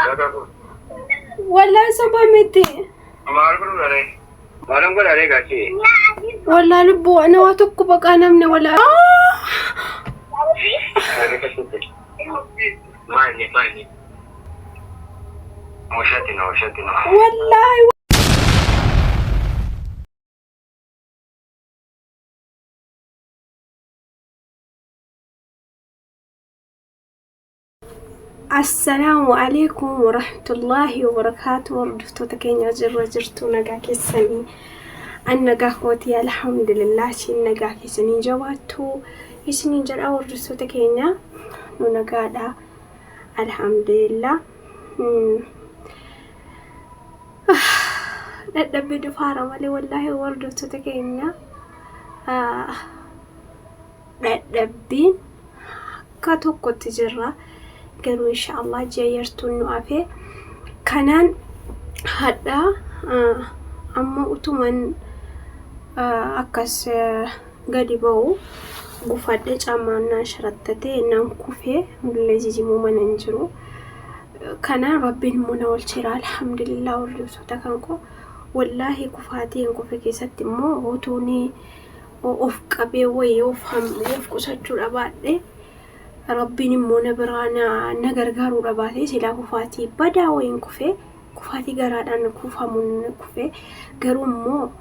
Wallaahi soba miti. Maal godhu dharee? Maalan godha ree gaachee? Wallaahi lubbuu ana waa tokko baqaa namni wallaahi. Maali maali? Ushatina ushatina. Wallaahi. Assalaamu alaikum warahmatullaahi wabarakaatu. Hordoftoota keenya jirra jirtu, nagaa keessanii? An nagaa kootii, alhamdulillah. Isin nagaa keessanii jabaattu isiniin jedha. Hordoftoota keenya, nu nagaadha, alhamdulillah. Dadhabbii dhufaara malee, wallaahi hordoftoota keenya, dadhabbiin akka tokkotti jirra. Garuu inshaallah ji'a yartuun nu hafe. Kanaan hadhaa amma utuman akkas gadi ba'u gufadhe, caammaan naan sharattate, nan kufe. Mullee jijimuu mana hin jiru. Kanaan rabbiin immoo na oolcheera, alhamdulillah. Hordoftoota kan koo, wallaahi kufaatii hin kufe keessatti immoo utuuni of qabee wayii of qusachuu dhabaadhe, rabbiin immoo na biraa na gargaaruu dhabaate, silaa kufaatii badaa wayiin kufe, kufaatii garaadhaan kufamuun kufe. Garuu immoo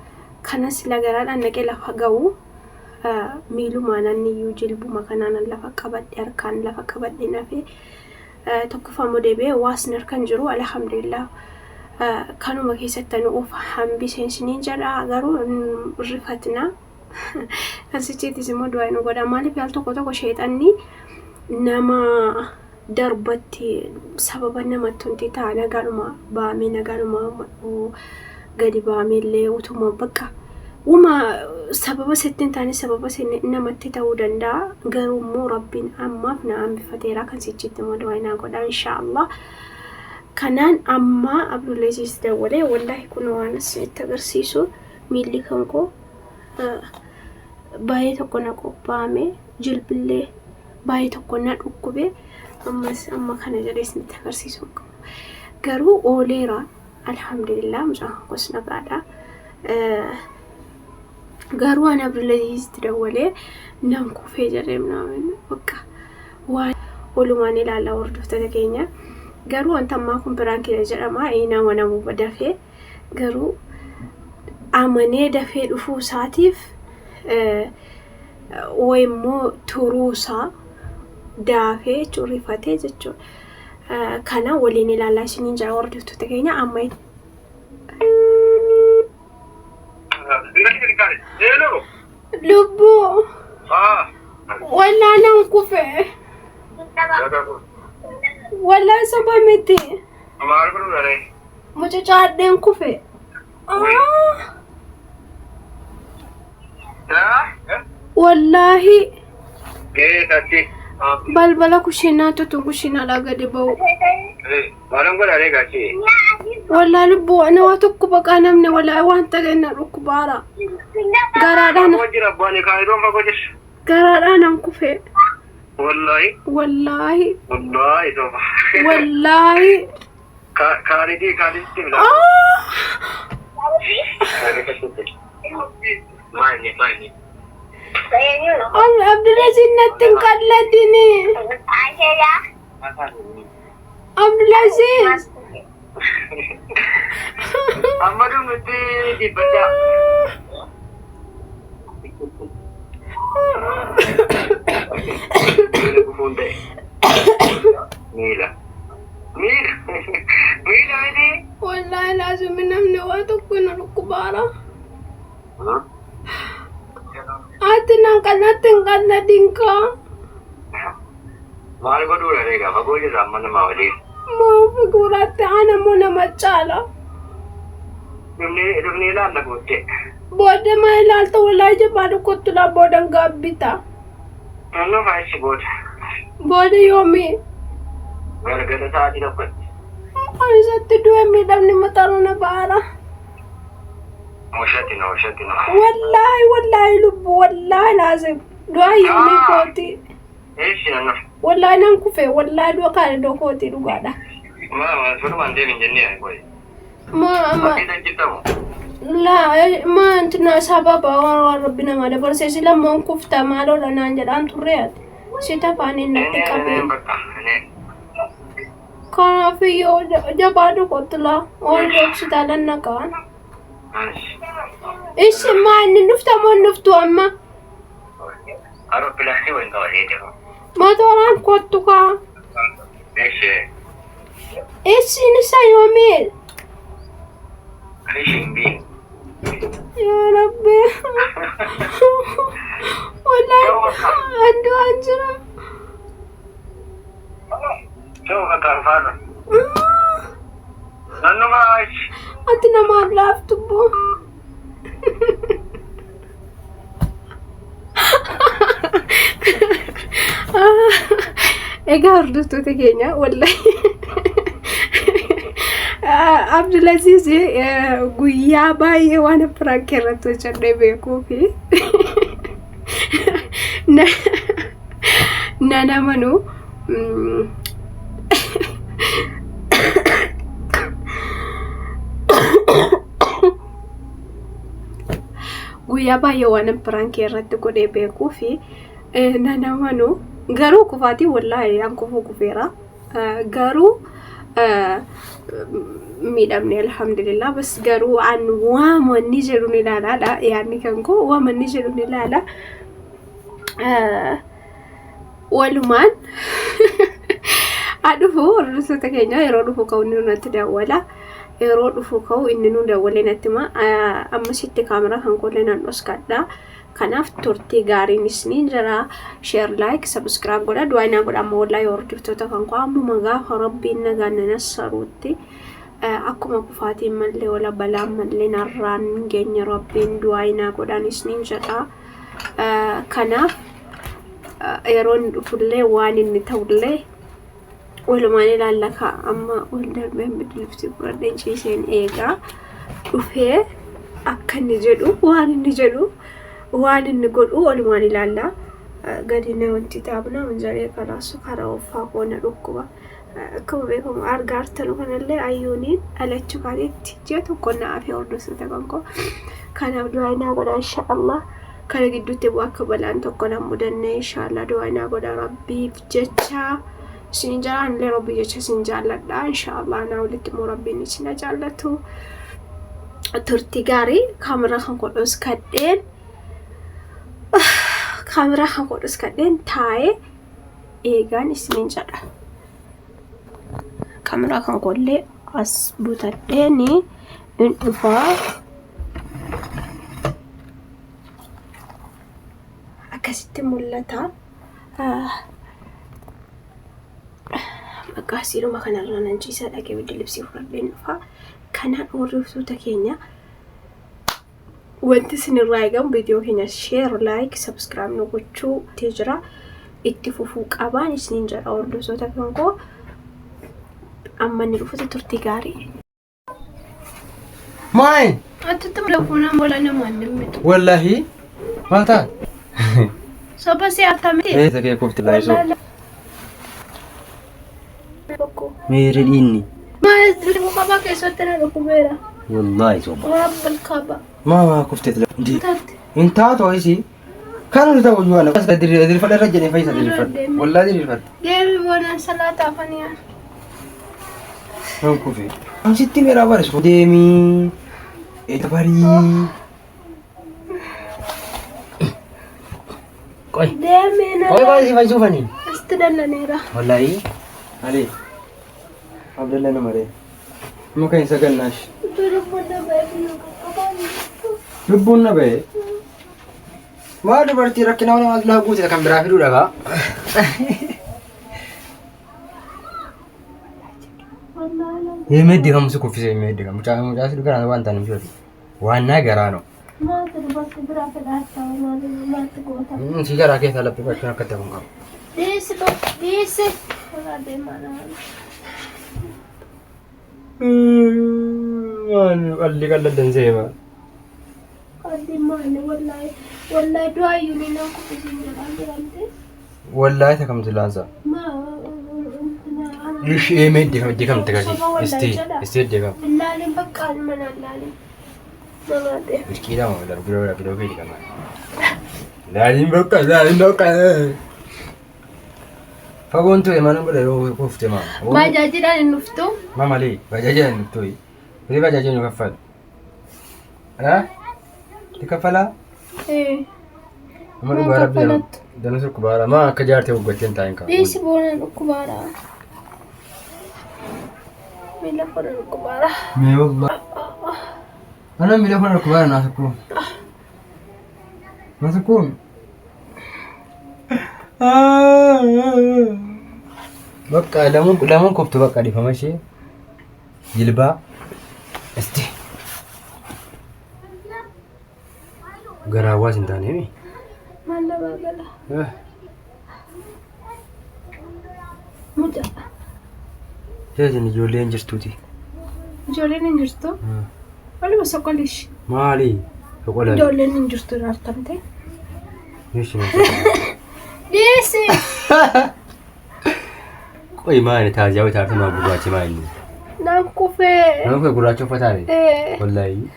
kana sila garaadhaan naqee lafa ga'u, miilumaan anniyyuu jilbuma kanaan lafa qabadhe, harkaan lafa qabadhe nafe. Tokkoffaa immoo deebi'ee waasni harkan jiru, alhamdulillah. Kanuma keessatti ani of hambiseen isiniin jedha. Garuu rifatna kan sichiitis immoo du'aa nu godha. Maaliif, al tokko tokko sheexanni nama darbatti sababa namatti wanti ta'a. Nagaadhuma baamee, nagaadhuma gadi baamee illee, utuma bakka uma sababa sitti hin taane sababa namatti ta'uu danda'a. Garuu immoo rabbiin ammaaf na hambifateera. Kan sichitti immoo du'aa naa godha, inshaallah. Kanaan amma Abdullaziz dawwalee, wallaahi kun waan isinitti agarsiisu, miilli kan koo baay'ee tokko na qophaa'ame, jilbillee baay'ee tokko na dhukkube. Ammas amma kana jedhee isinitti agarsiisu hin qabu. Garuu ooleera, alhamdulillah. Mucaan koos nagaadha. Garuu ani Abdullazizitti dawwalee nan kufee jedhee minaamin bakka waan olumaan ilaalla. Hordoftoota keenya, garuu wanta ammaa kun prankiidha jedhama. Nama namuu dafee garuu amanee dafee dhufuu isaatiif wayi immoo turuu isaa daafee jechuun rifatee jechuudha. Kana waliin ilaalaa isiniin jira, hordoftoota keenya, amma. Hello. Lubbuu. Wallaa nan kufe. Wallaa soba miti. Maal godhu dharee? Mucucaadheen kufe. Wallaahi. Eessatti? Balbala kushiinaa tutu, kushiinaadhaa gadi ba'u. Maalan godha ree gaachee? Wallaa lubbuu ana waa tokko baqaa namni wallaa waan ta'e na dhukkubaara. Garaadhaan Fagoo jira abbaan kaayiroon fagoo jira. Garaadhaan an kufe. Wallaahi. Wallaahi. Wallaahi soba. Wallaahi. Kaalidii kaaliditti bila. Maali maali? Abdulaziz, natti hin qalladini. Abdulaziz. Amma dhumnutti dhibbadhaa. Miila gufuun ta'e. Miila. Miila. Miila miti. Wallaahi laazimi namni waa tokko na dhukkubaara. Ati nan natti hin qalladin kaa. Maal godhuudha reegaa, fagoo jirra amma namaa waliin. Moo figuuraatti ana moo nama caala. Dhufnee dhufnee ilaalla booddee. Booddee maa ilaalta? Wallaahi jabaa dhukkuttu laa, boodan gaabbita. Naannoo faayisi booda. Booda yoomii? Galgala sa'aatii 1tti. Ani isatti du'e, miidhamni mataarra na ba'aara. Ushatina ushatina. Wallaahi, wallaahi lubbu, wallaahi laazim. Du'a yoomii kooti. Eessi nan dhufa. Wallaahi nan kufe, wallaahi du'a kaan iddoo kooti dhugaadha. Maa sunumaan deemin jennee qoy. Maa amma Fakkiitan jirtamu. laa maa intina sababa waan rabbi namaa dabarsee si lammoon kufta maaloodha naan jedhaan turre ati. Si tafaaniin natti qabee. Bakka. Kanaaf iyyuu jabaadhu kottu laa waan hospitaalan naqaan. Ishi maa inni dhufta moo hin dhuftu amma? Aeropilaanii wayin qabatee jira. Motoraan kottu kaa. Ishee. Ishiin isa yoomii? Ishiin bii. Yaa Rabbi. Wallahi andu'aan jira. Ta'u bakka alfaadha. Naannuma achi. Ati namaan laaftu boo. Egaa hordoftoota keenya wallahi Abdulaziz guyyaa baay'ee waan prank irratti hojjedhee beekuu fi nan amanu. Guyyaa baay'ee waan prank irratti godhee beekuu fi nan amanu. Garuu kufaatii wallaahi an kufuu kufeera. Garuu miidhamne alhamdulillah. Bas garuu an waamanni jedhu ni ilaalaadha. Yaadni kan koo waamanni jedhu ni ilaala. Walumaan haa dhufu hordoftoota keenya yeroo dhufu ka'u inni natti dawwala. Yeroo dhufu ka'u inni nu dawwalee natti hima. Ammasitti kaameraa kan koollee nan dhoskadha. Kanaaf turtii gaariin isiniin jira. Share, like, subscribe godha. Du'aa inaa godha amma wallaahi hordoftoota kan koo ammuma gaafa rabbiin nagaan na nassaruutti akkuma kufaatiin mallee wala balaan mallee narraan hin geenye rabbiin du'aa inaa godhaan isiniin jedha. Kanaaf yeroo inni dhufullee waan inni ta'ullee walumaan ilaalla kaa amma ol darbeen biqiltuu fudhadheen ciiseen eegaa dhufee akka inni jedhu waan inni jedhu waan inni godhu walumaan ilaalla. Gadi na wanti taabna manjaree karaa karaa uffaa koo na dhukkuba. Akkuma beekamu argaa jirtanu kanallee ayyuuniin dhalachuu kaateetti ji'a tokko na hafee hordoftoota kan koo. Kanaaf du'aa naa godha inshaallah. Kana gidduutti immoo akka balaan tokko na mudanne inshaallah du'aa naa godha rabbiif jecha. Isin jala anillee rabbii jecha isin jaalladha inshaallah naa walitti immoo rabbiin isin haa jaallatu. Turtii gaarii kaameraa kan godhus kadheen kaameraa kan godhus kadheen taa'ee eegaan isiniin jedha. Kaameraa kan kollee as butadheen in dhufaa. Akkasitti mul'ata. Bakka asiidhuma kanarraa nan ciisaa dhaqee biddi libsii fudhadheen dhufa. Kanaan hordoftoota keenya wanti isinirraa eegamu viidiyoo keenya share, like, subscribe nu gochuu jira. Itti fufuu qabaan isiniin jedha hordoftoota kan koo. Amma inni dhufutti turtii gaarii. Maay! Atitti telefoonaan bola namaan dhimmitu. Wallahi maal ta'a? Soba si artamiti. Ee takee kofti laayisoo. Meerri dhiinni. Maal qabaa keessatti na dhukkubeera. Wallahi soba. Rabbal kaba. Maa maa kuftee tila. Taate. Hin taatu isii. Kan nuti ta'u iyyuu ana. Diriirfadha irra jedhee fayyisa diriirfadha. Wallahi diriirfadha. Deemi boonaan salaata afaniyaa. Nan kufe. An sitti meeraa bareessu. Deemii. Eega barii. Qoy. Deemi na. Qoy qoy si fayyisuufanii. Asitti dallaneera. Wallahi. Ali. Abdalla nama ree. Muka hin sagannaash. Lubbuun na ba'e qaqqabaan. Lubbuun na ba'e. Maa dubartii rakkina mana maaltu lafa guute kan biraa fiduu dhabaa. Himee kamsi kuffisee himee kam mucaa mucaa si dhugaa waan ta'an hin waan naa garaa no. Maaltu dubartii biraa fedhaata maaltu goota. Si garaa keessaa laphifachuun akka ta'u hin qabu. Dhiisi tokko dhiisi. Walaa deemaa nama. Waan qalli qalladdan seema. Qalli maali wallaahi wallaahi du'aa iyyuu ni nan kuffisiin jedhaan jedhamte. Wallaahi takam silaansa. Maa Ishee mee deekamte gadi. Soba wallahi Isti jedha. isti deekam. Laalin bakka mana laalin. Nama deema. Birqiidha moo giroo giroo kee jedhama. Laalin bakka laalin bakka. Fagoon ture mana godha yeroo kufte maa. Baajaajiidhaan hin dhuftu. Ma malee bajaajaan hin dhuftu. Horii bajaajaan nu kaffalu. Haa? Ti kaffalaa? Ee. Amma Maa dhugaa rabbi kaffalattu? dana sukkubaara maa akka jaartee hoggattee hin taa'in kaa. Dhiisi boona dhukkubaara. Miila koona dhukkubaara. Mee wallah. Ana miila kuna dhukkubaara naa sukkuum. Naa sukkuum. Bakka lamuun lamuun koftu bakka dhiifama ishee jilbaa isti garaawwaas hin taane mi? Maal namaa gala? Mucaa. Jeesin ijoolleen jirtuuti. Ijoolleen hin jirtu. Waluma soqolish. Maali? Soqola. Ijoolleen hin jirtu raartamte. Meeshaa. Dhiisi. Qoyi maali taaziyaa wayii taartuu maa gurraachi maa inni? Naan kufee. Nama kee gurraacha uffataare? Ee. Wallaahi.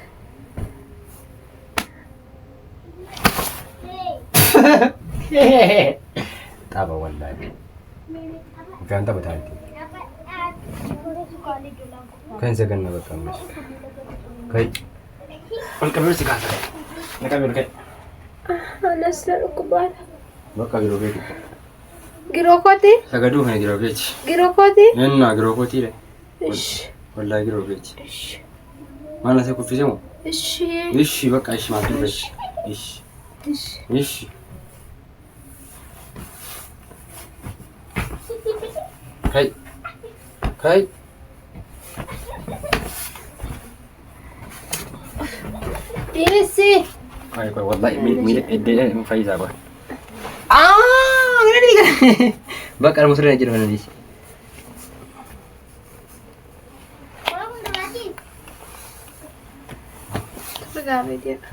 Tapha wallaahi. Mucaan tapha taartii. Kan isa ganna bakka ammas. Kai. Ol qabee si kaasa. Na qabee ol kai. Anas na dhukkubaara. Bakka giroo keeti. Giroo kooti. Sagaduu kana giroo keeti. Giroo kooti. Ennaa giroo kootiidha. Ishi. Wallaahi giroo keeti. Ishi. Maal asii kuffise moo? Ishi. Ishi bakka ishi maal turre? Ishi. Ishi. Ishi. Kai. Kai. Dhiisi. Qoy qoy wallahi miila iddee fayyisaa qoy. Aaaa gara ni gara. Bakka arma sirrii jedhu kana dhiisi. Gaarii jedha.